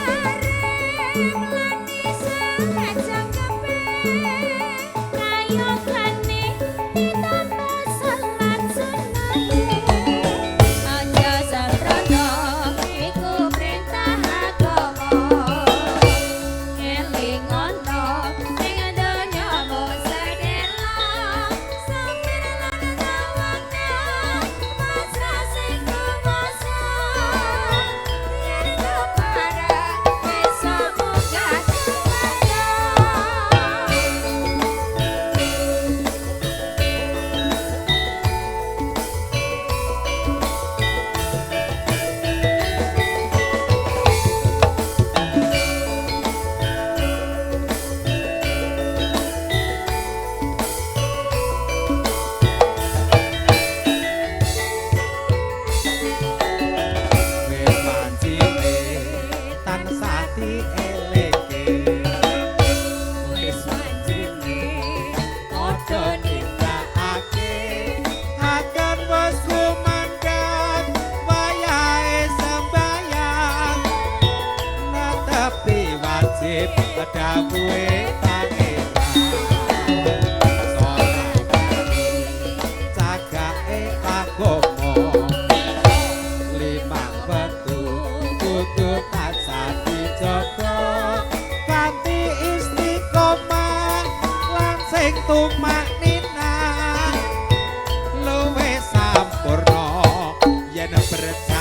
Arep lan isajangkepe kayogane ditambah salat sunate. Aja sembrono iku perintah agama. Elingono ning donya mung sedhela. Sabar lan tawakal pasrah sing kuwasa. Yen kepareng bisa munggah swarga. Wis wajibe tansah dielingke. Wis wajibe padha nindakake akan wis kumandhang wayahe sembayang netepi wajib dawuhe Pangeran. Salat cagake agama limang wektu kudu tansah dijaga kanthi istiqomah lan sing tumakninah luwih sampurna yen berjamaah.